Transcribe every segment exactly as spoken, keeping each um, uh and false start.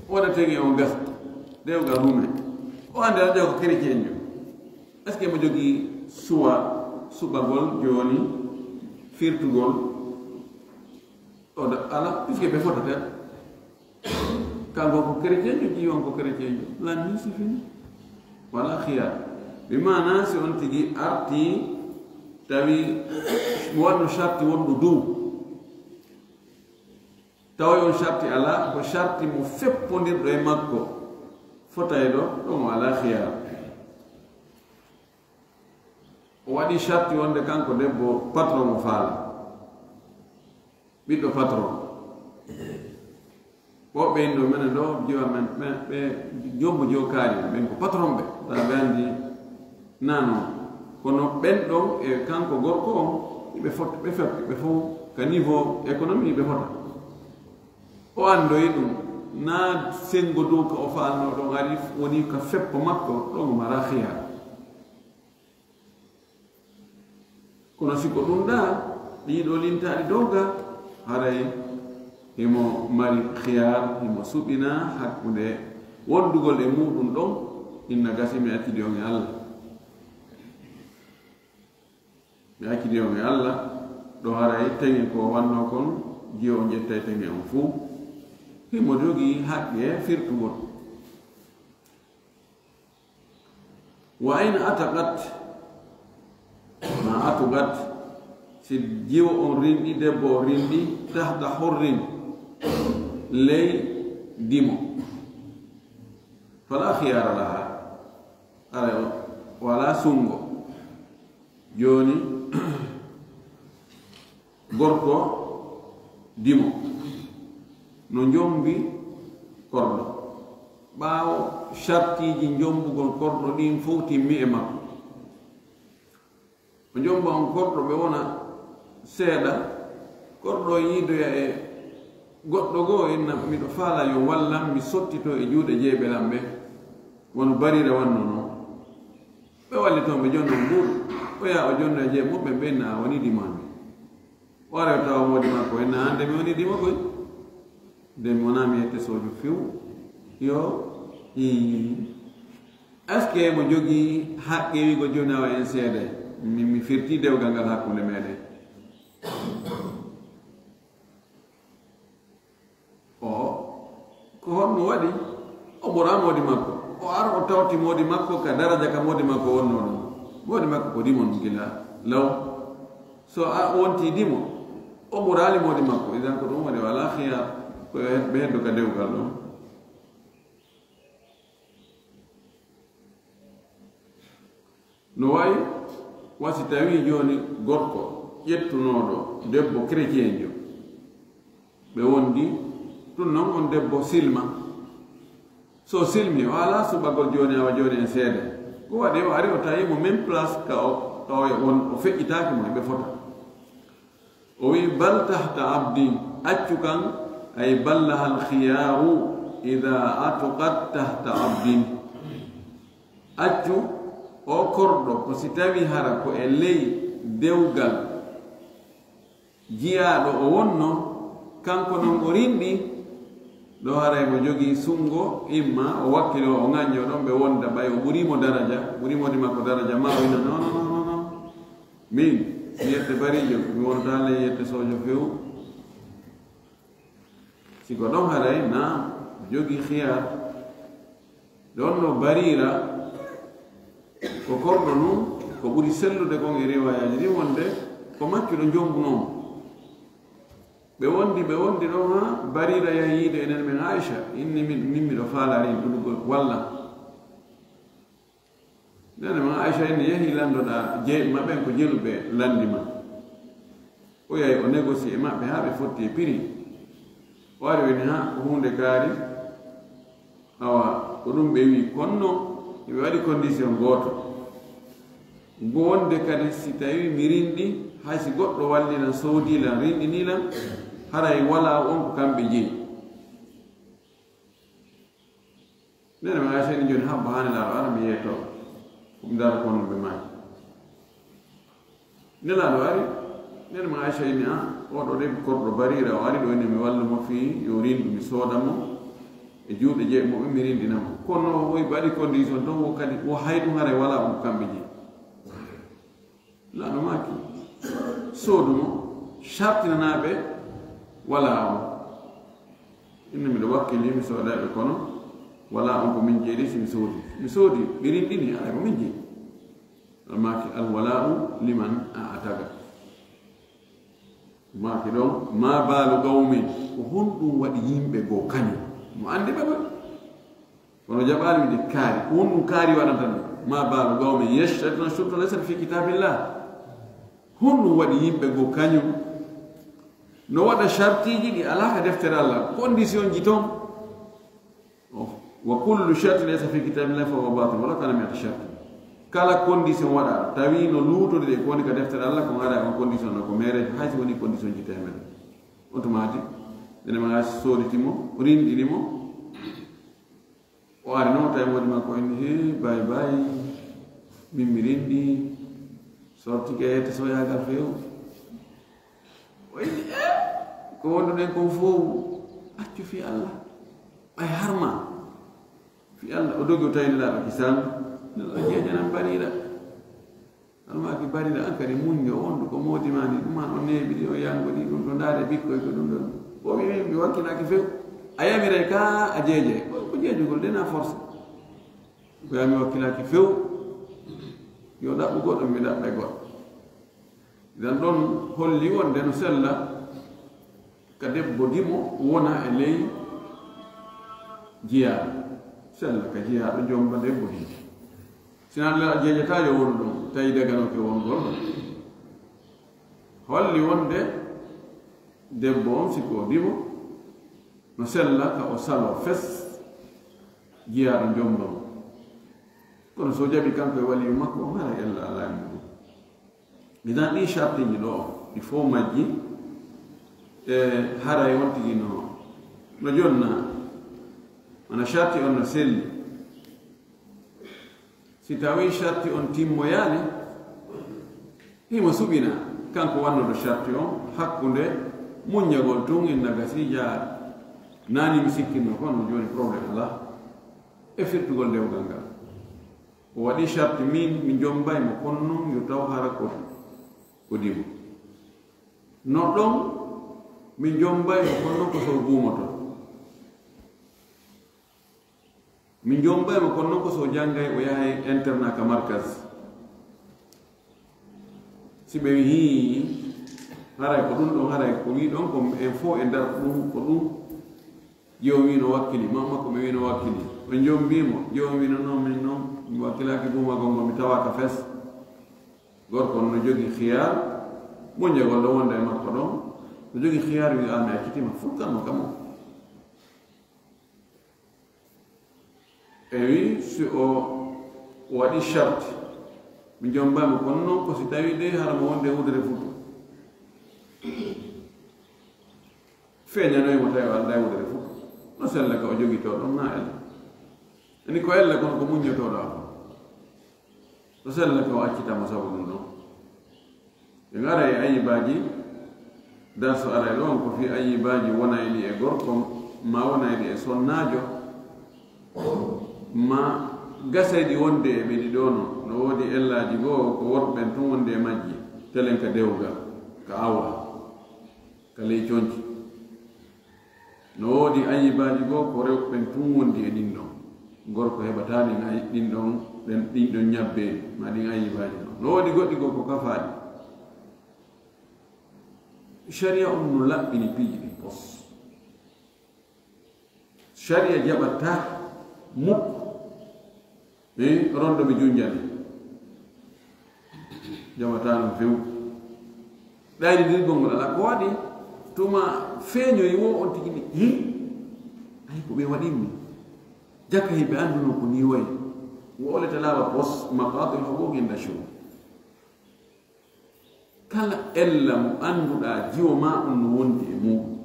Waɗa tege on gasa, dewgal rume. O ande aɗa ko chrétienjo. Est-ce que mo jogii suwa suɓagol jooni firtugol? O da-, ala, puisque ɓe fotata. Kanko ko chrétienjo, jiwon ko chrétienjo. Lan ni c'est fini. Wala khiyar. Bi maana si on tigi arti tawi mo wanno sharti wonɗo dow. Tawa on sharti ala, ko sharti mo feppondirɗo e makko. Fotayɗo, ɗo mo ala khiyar. O waɗi sharti wonde kanko debbo patron o faala. Ɓiɗɗo patron. Woɓɓe inɗo menen ɗo, jiwa men, ɓe, ɓe jombo jiwo kaari, ɓen ko patron ɓe. Tawa ɓe andi nano. Kono ɓen ɗon e kanko gorko on, ɓe fot-, ɓe fot-, ɓe fof ka niveau économie ɓe fota. O andoyi ɗum, na sengo dow ka o faalno ɗon ari woni ka feppo makko, ɗon o mara khiyar. Kono si ko ɗum ɗa, ɗiɗo lintaaɗi dow ga, haray himo mari khiyar, himo suɓina hakkunde wondugol e muɗum ɗon, inna gasi mi accidi on e Allah. Mi accidi on e Allah, ɗo haray teŋe ko wanno kon, jiyo on ƴettay teŋe on fuu. Himo jogii haqqe firtugol. Wa in ataqat, ma atuqat, si jiwo on rinɗi, debbo on rinɗi, tahta hurrin, ley dimo. Fala khiyara laha. Ara, wala sungo. Jooni, gorko dimo no njombi korɗo. Ɓaawo shartiiji njombugol korɗo ɗin fof timmi e makko. O njomba on korɗo ɓe wona seeɗa. Korɗo yiidoya e goɗɗo goo, inna miɗo faala yo wallam mi sottito e juuɗe jeeɓelan ɓe. Wano Barira wanno non. Ɓe walli toon ɓe jonno mbuuɗu. O yaha o jonno e jeeɓe muɓɓen ɓe inna a woni dimaami. O ara o tawa moodi makko inna hannde mi woni dimo koy. Nde mi wonaa mi yette soojo few. Yo. Ii. Est-ce que mo jogii haqqe wiigo jooni awa en seede? Mi, mi firti dewgal ngal hakkunde meɗen. O, ko honno waɗi? O ɓuraa moodi makko. O ara o tawti moodi makko ka daraja ka moodi makko wonnoo ɗon. Moodi makko ko dimo gila law. So a wonti dimo, o ɓuraali moodi makko. Idan ko ɗum waɗi wala khiyar. Ko ɓe heddo ka dewgal ɗon. No wayi wa si tawii jooni gorko ƴettunooɗo debbo chrétienjo, ɓe wondi, ɗum non on debbo silma. So silmi, o alaa suɓagol jooni awa jooni en seede. Ko waɗi o ari o tawi mo même place ka o, ka o won, o feƴƴitaaki mo, ɓe fota. O wi'i, "Bal tahta abdin, accu kan, ay bal lahal khiyaru idha atuqat tahta abdin." Accu o korɗo, ko si tawi hara ko e ley dewgal jiyaaɗo o wonno, kanko non o rinɗi, ɗo haray mo jogii sunngo, imma o wakkiloo, o ŋaññoo ɗon, ɓe wonda ɓay o ɓurii mo daraja, ɓurii moodi makko daraja, ma o ina, "Non, non, non, non, non. Min, mi yette bariijo, mi wontaa ley yette soojo few." Si ko ɗon haray, naam, o jogii khiyaar. Ɗon no Bariira, ko korɗo nun, ko ɓuri sellude kon e riwaayaaji ɗin wonde ko maccuɗo njombunoo mo. Ɓe wondi, ɓe wondi ɗon haa Bariira yahi yiide e nene men Aisha, inni min, min miɗo faalaari ɗuɗugol walla. Nene men Aisha inni yahi landoɗaa jeyɓe maɓɓen ko jeluɓe landi ma. O yahi o négocier e maɓɓe haa ɓe fotti e prix. O ari o inni haa ko huunde kaari. Awa, ko ɗum ɓe wi'i, kono non, ɓe waɗi condition gooto. Wonde kadi, si tawii mi rinɗi, hay si goɗɗo walli lan, soodii lan, rinɗinii lan, haray walaa on ko kamɓe jeyi. Nene ma Aisha ni jooni habba haa Nelaaɗo ara mi yeeto. Ko ɓe ndara kono ɓe maayi. Nelaaɗo ari, nene ma Aisha inni, "Ah, oɗo de ko korɗo Bariira, o ari ɗo ene mi wallu mo fii yo rinɗu mi sooda mo." E juuɗe jeeɗi mo ɓe mi rinɗina mo. Kono o waɗi condition ton, wo kadi, wo hay ɗum haray wala on kamɓe jeyi. Laano maaki, soodu mo, sartinanaaɓe wala on. Inna miɗo wakkili, mi soodaɓe, kono wala on ko min jeyi, si mi soodi. Mi soodi, mi rinɗini, haray ko min jeyi. Laano maaki, al wala'u liman a'taqa. Maaki ɗon, ma baalu qawmin, ko honɗum waɗi yimɓe goo kañum? Mo anndi ɓe ɓe. Kono jaɓaali wiide kaari. Ko honɗum kaari waɗanta ɗum? Ma baalu qawmin yashtaruna shurutan laysat fi kitabillah. Honɗum waɗi yimɓe goo kañum no waɗa shartiiji ɗi alaa ka deftere Allah, condition ji ton? Wa kullu shartin laysa fi kitabillahi fa huwa batil, walaw kana mi'ata shartin. Kala condition waɗaaɗo, tawi no luutorde e ko woni ka deftere Allah, ko ngaɗa on condition no ko meereejo, hay si woni condition ji teemedde. On tuma tigi, ene ma sooditi mo, rinɗini mo, o ari noon, o tawi moodi makko en, "He, bay, bay, min mi rinɗi, sortike hette soyaagal few." O inni, "Eh, ko wonduɗen kon fow, accu fii Allah. Ɓay harma." Fii Allah, o dogi, o tawi Nelaaɗo kisan, Nelaaɗo jeejanan bariiɗa. Almaaki bariiɗa an kadi muñño, wondu ko moodi maa ni, ɗum an o neeɓi ɗi, o yango ɗi, ɗum ɗo ndaare bikkoy ko ɗum ɗon. O wi, "Min mi wakkilaaki few." A yamiray ka a jeejay. Ko, ko jeejugol de na force. Ko yaa mi wakkilaaki few. Yo ɗaɓɓu goɗɗo, mi ɗaɓɓay goɗɗo. Idan ɗon holli wonde no sella ka debbo dimo wona e ley jiyaaɗo. Sella ka jiyaaɗo jomba debbo dimo. Sinaa Nelaaɗo jeejata yo wonu ɗon, tawi daganoke wongol ɗon. Holli wonde debbo on, si ko dimo, no sella ka o salo fes jiyaaɗo jomba mo. Kono so jaɓi kanko e waliyu makko, on haray ella alaa e muɗum. Idan ɗi shartiiji ɗo, ɗi fof majji, e haray on tigi no, no jonna, wona sharti on no selli. Si tawi sharti on timmoyaali, himo suɓina kanko wannoɗo sharti on hakkunde muññagol tun inna gasi jaa, nani mi sikkinno kono jooni problème alaa e firtugol dewgal ngal. O waɗi sharti, min mi jombay mo, kono non yo taw hara ko, ko dimo. No ɗon, mi jombay mo, kono non ko so guumoto. Mi jombay mo, kono non ko so jangay, o yahay internat ka markaz. Si ɓe wi, "Hii, haray ko ɗum ɗon, haray ko wi ɗon, ko en fof e nder ɗum, ko ɗum." Joomi no wakkili, ma makko ɓe wi no wakkili. Ɓe jombi mo, joomi no, "Non, min non, mi wakkilaaki buumagol ngol, mi tawaaka fes." Gorko on no jogi khiyaar, muññagol ɗo wonde e makko ɗon, no jogi khiyaar, wi, "A mi accitima, furtan mo kam o." E wi, si o waɗi sharti, mi jombay mo, kono non ko si tawi de hara mo wonde wudere futu. Feeñanoy mo tawi o alday wudere futu. No sella ka o jogito ɗon na ella. Ani ko ella kono ko muññotoɗo a fof. No sella ka o accita mo sabu ɗum ɗon. Ɓe ngara e ayibaaji, darso aray ɗon ko fii ayibaaji wonayɗi e gorko, ma wonayɗi e sonnaajo, ma gasayɗi wonde e ɓe ɗiɗo no, no woodi ellaaji goo ko worɓe ɓen tun wonde e majji, telen ka dewgal, ka awra, ka ley conci. No woodi ayibaaji goo ko rewɓe ɓen tun wondi e ɗin ɗon. Gorko heɓataa ɗin ay-, ɗin ɗon, ɗen, ɗin ɗon ñabbeeli, ma ɗin ayibaaji ɗon. No woodi goɗɗi goo ko kafaaɗi. Sharia on no laɓɓini piiji ɗin pos. Sharia jaɓataa mukko. Min rondo mi junjani. Jaɓataa no few. Ɗayni dirgol ngol alaa ko waɗi. Tuma feeñoyi wo on tigi ni. Hi? Ay ko ɓe waɗimmi. Jaka hiɓe annduno ko ni wayi. Wo olete laaɓa pos maqatil huquqi inda shuru. Kala ella mo annduɗaa jiwo ma on no wondi e muɗum.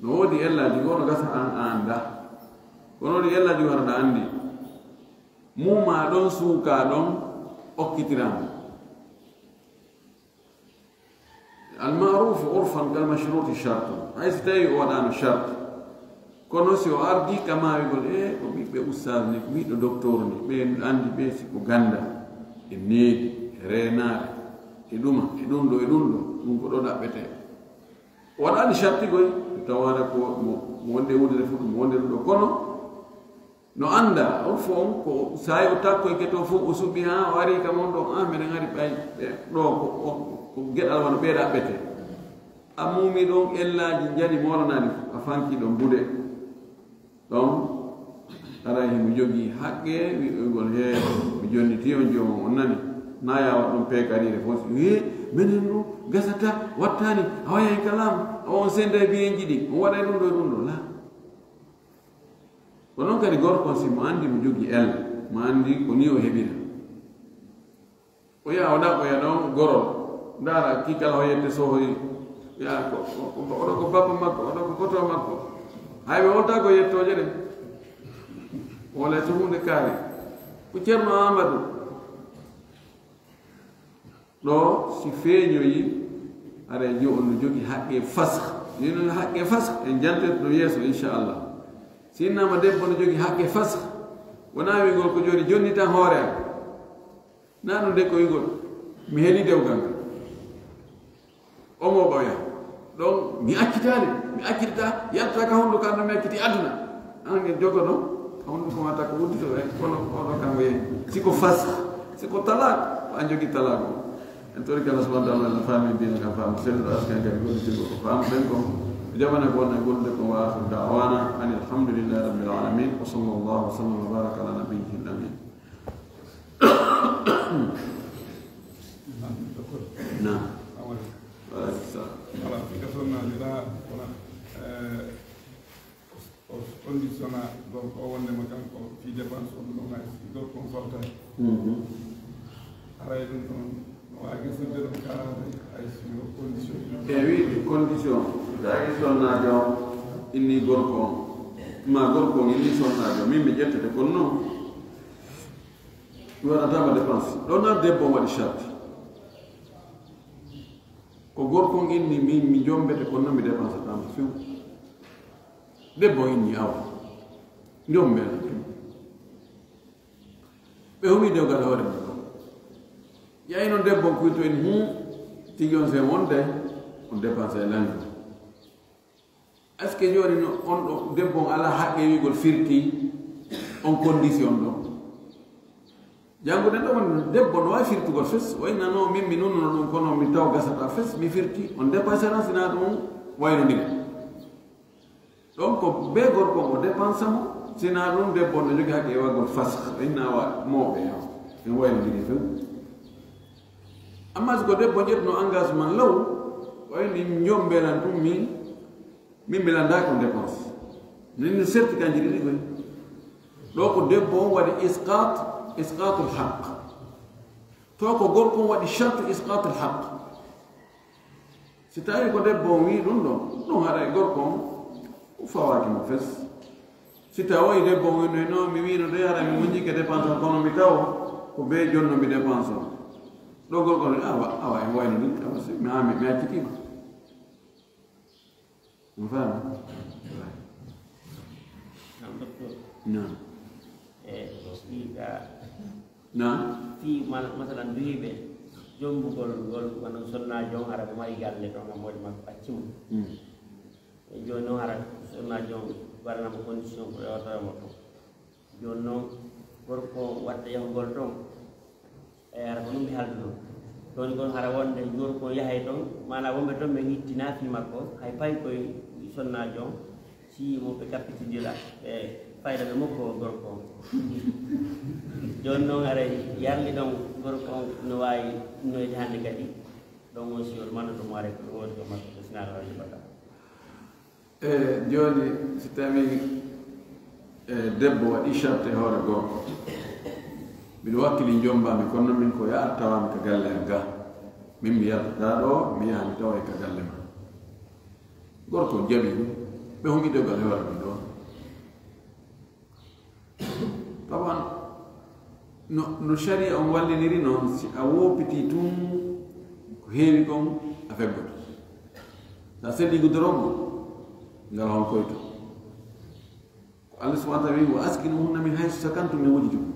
No woodi ellaaji goo no gasa an a anndaa. Kono woodi ellaaji goo haɗa anndi. Muumaa ɗon, suukaa ɗon, okkitiraa mo. Al-ma'rufu urfan kal mashruti shartun. Hay si tawii o waɗaano sharti, Kono si o ardii ka maawigol, e ko ɓiɓɓe ustaas ni, ko ɓiɗɗo doktoor ni, ɓe anndi ɓe si ko gannda, e needi, e reenaare, e ɗuma, e ɗum ɗo, e ɗum ɗo, ɗum ko ɗo ɗaɓɓetee. Waɗaani sarti koy, tawaara ko mo, mo wonde wuddere fof, mo wonde ɗum ɗo. Kono no annda, on fof on ko saa'i o takkoy ke to fof, o suɓi haa o ari ka mon ɗo, ah, meɗen ari ɓay, ɓe, ɗo ko, ko, ko geɗal wano ɓe ɗaɓɓetee. A muumi ɗon ellaaji njani moolanaani, a fanki ɗon buɗe. Ɗon, aray himo jogii haqqe wi'ugol, "Hee, mi jonnitii on joomam, on nani?" Na yaawa ɗum peekariire fof, si, "Hee, menen no gasata, wattaani, a waya en ka laamu, awa on sennday biyenji ɗi, on waɗay ɗum ɗo e ɗum ɗo." La. Ko noon kadi gorko on, si mo anndi mo jogii ella, mo anndi ko nii o heɓira. O yaha o ɗaɓɓoya ɗon gorol. Ndaara kii kala hoyette sohoyi. Ya ko, ko, ko, oɗo ko bappa makko, oɗo ko koto makko. Hay ɓe wolta ko yettooje ɗen. Wala so huunde kaari. Ko Ceerno Aamadu. Ɗo si feeñoyi, aray jo on no jogii haqqe fasx. Ni noon haqqe fasx, en jantet ɗo yeeso, inchallah. Si innama debbo no jogii haqqe fasx, wonaa wi'gol ko jooni jonni tan hoore am. Na ɗum de ko wi'gol, mi heli dewgal ngal. O mo ɓooya. Ɗon mi accitaali, mi accitata, yaltata ka honduko am, mi acciti aduna. An ngel jogo ɗon, ka honduko ma takko uddito, e kono, kono kanko yehi. Si ko fas, si ko talak, ko an jogi talak o. En tori kala subhanahu wa ta'ala, no faami diina kan faamu, selluɗo askan kadi gollitirgo ko faamu ɗen kon. Jabana ko wonno e gollude kon, wa akhiru da'wana anil hamdulillahi rabbil alamin, wa sallallahu wa sallam wa baraka ala nabiyyihil amin. Naam. Waaleykum salaam. Voilà, fii ka sonnaajo ɗaa, wona, eh, o, o condition a gorko o wonde ma kanko fii dépense on ɗon hay si gorko on fawtaaki. Mhm. Haray ɗum ɗon no waawi gasirde ɗon kaalaade hay si o condition. E wiide condition, tawi sonnaajo on inni gorko on, ma gorko on inni sonnaajo, min mi ƴettete kono non. Mi waɗataama dépense. Ɗon na debbo on waɗi charte. Ko gorko on inni, min mi jombete, kono mi dépensataama few. Debbo on inni, awa. Jombee lan tun. Ɓe humi dewgal hoore mum. Yahi non debbo on kuyto en, hum, tigi on se wonde, on dépense e lanndo. Est-ce que jooni no on ɗo debbo on alaa haqqe wi'gol firti on condition ɗo? Janngude ɗo woni debbo no waawi firtugol fes, o inna no min mi nunnuno ɗum, kono mi taw gasata fes, mi firti, on dépensera sina ɗum waynondiri. Ɗon ko be gorko on o dépensa mo, sina ɗum debbo on no jogi haqqe e waɗgol fasx, o inna wa mooɓe yaw, en waynondiri few. Amma si ko debbo ƴettuno engagement law, o inni njombelan ɗum min, Min mi landaaki on dépense. Min mi serti kanji ɗiɗi koy. Ɗo ko debbo on waɗi isqat, isqatul haq. To ko gorko on waɗi shartu isqatul haq. Si tawi ko debbo on wi ɗum ɗon, ɗum haɗa e gorko on, o fawaaki mo fes. Si tawoyi debbo on winno, no, mi wino de hara mi wonjike dépense on, kono mi tawo ko be jonno mi dépense on. Ɗo gorko on, awa, awa, en wayno ɗum, awa, si, mi, mi, mi accitiima. On faami? Naam, docteur. Naam. E, fii ka Naam. Fii ma-, masalan, duhiiɓe jombugol ngol, wano sonnaajo on hara ko mari galle ɗon, ammoode makko acci mo. Mm. E jooni noon hara sonnaajo on waɗanama condition ko rewata mo ɗon. Jooni noon, gorko on watta yahugol toon. E hara ko ɗum ɓe haalduno. Toon kon hara wonde gorko on yahay toon, maanaa wonɓe toon ɓe hittina fii makko, hay payi koye sonnaajo on, si mo ɓe kappitindira, ɓe fayda ɓe mokko gorko on. Jooni noon haray yarli ɗon gorko on no waawi noyde hannde kadi. Ɗon on si on manduɗo mo haray ko ɗum woni ko makko, ko sinaɗo waɗde baka. E jooni, si tawii, e, debbo waɗii charte e hoore gorko, miɗo wakkili, jombaa mi, kono noon min ko yaha tawa mi ka galle am ga, min mi yaltataa ɗo, mi yaha mi tawa ka galle ma. Gorko on jaɓi ɗum, ɓe humi dewgal e hoore mum ɗon. Tawan no, no sharia on walliniri noon, si a woopitii tun ko heewi kon, a feggoto. Sa selli gudoron on, ngal hon koyto. Allah subhanahu wa ta'ala wi, "Wa askinuhunna min haythu sakantum min wujdikum."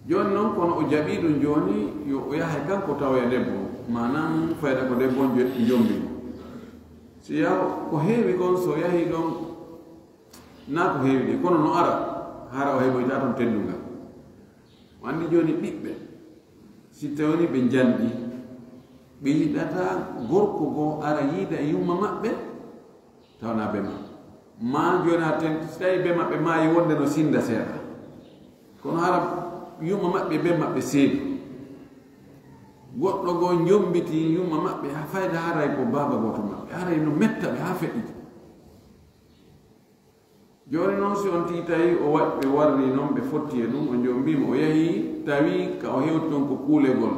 Jooni noon, kono o jaɓii ɗum jooni, yo o yahay kanko tawoya debbo, maanaam fayda ko debbo on jo-, jombi mo. Si yaw ko heewi kon, so yahii ɗon, naa ko heewi ɗi, kono no ara, hara o heɓoyta toon teddungal. O anndi jooni ɓiɓɓe, si tawni ɓe njanɗi, ɓe yiɗata gorko goo ara yiida e yumma maɓɓe, tawnaa be ma. Maa jooni a ten, si tawi be maɓɓe maayi wonde no sinda seeɗa. Kono hara yumma maɓɓe be maɓɓe seedi. Goɗɗo goo njombiti yumma maɓɓe, haa fayda haray ko baaba gooto maɓɓe. Haray no metta ɓe haa feƴƴita. Jooni noon, si on tii tawi o wa-, ɓe warri noon, ɓe fotti e ɗum, o jombima, o yahi, tawi ka o hewti ɗon ko kuulegol.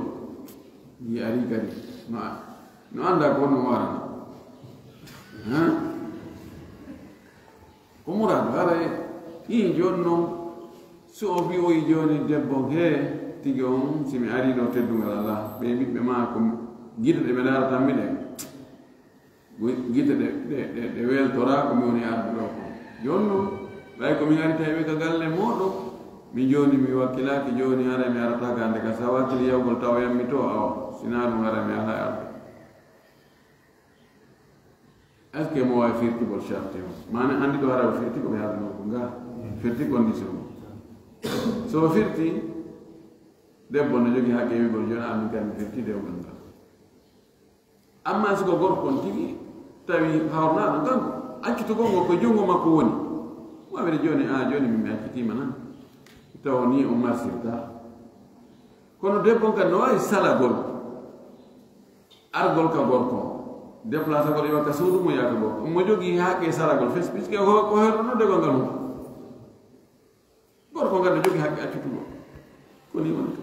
Yi ari kadi. No a-, no annda ko no warani. Ha? Ko muraadu, haray ii jooni noon, so o wi'oyi jooni debbo, "Hee, tigi on, si mi arii ɗo teddungal alaa, ɓe ɓiɓɓe maa ko gite ɗe ɓe ndaarata mi ɗe, gite ɗe, ɗe, ɗe, ɗe weeltoraa ko mi woni arde ɗo ko." Jooni noon, ɓay ko min ari tawi ɓe ka galle mooɗon, min jooni mi wakkilaaki, jooni haray mi arataaka hannde ka, sa wakkili yahugol tawoyan mi to, awa, si naa ɗum haray mi alaa arde. Est-ce que mo waawi firtugol sarti on? Maana anndi ɗo hara o firti ko ɓe haalduno ko nga. Firti condition on. So o firti, debbo no jogii haqqe wi'ugol jooni amin kay mi firti dewgal ngal. Amma si ko gorko on tigi, tawi hawrnaaɗo kanko, accitugol ngol ko junngo makko woni. Mo wi'de jooni, "A jooni min mi accitiima nan." Tawa ni o marsirta. Kono debbo on kadi no waawi salagol. Argol ka gorko, déplacagol iwa ka suudu mo yaaka gorko. Mo jogii haqqe saragol fes, puisque ko, ko herɗo no degol ngal mum. Gorko ngal no jogii haqqe accutugol. Ko ni woni.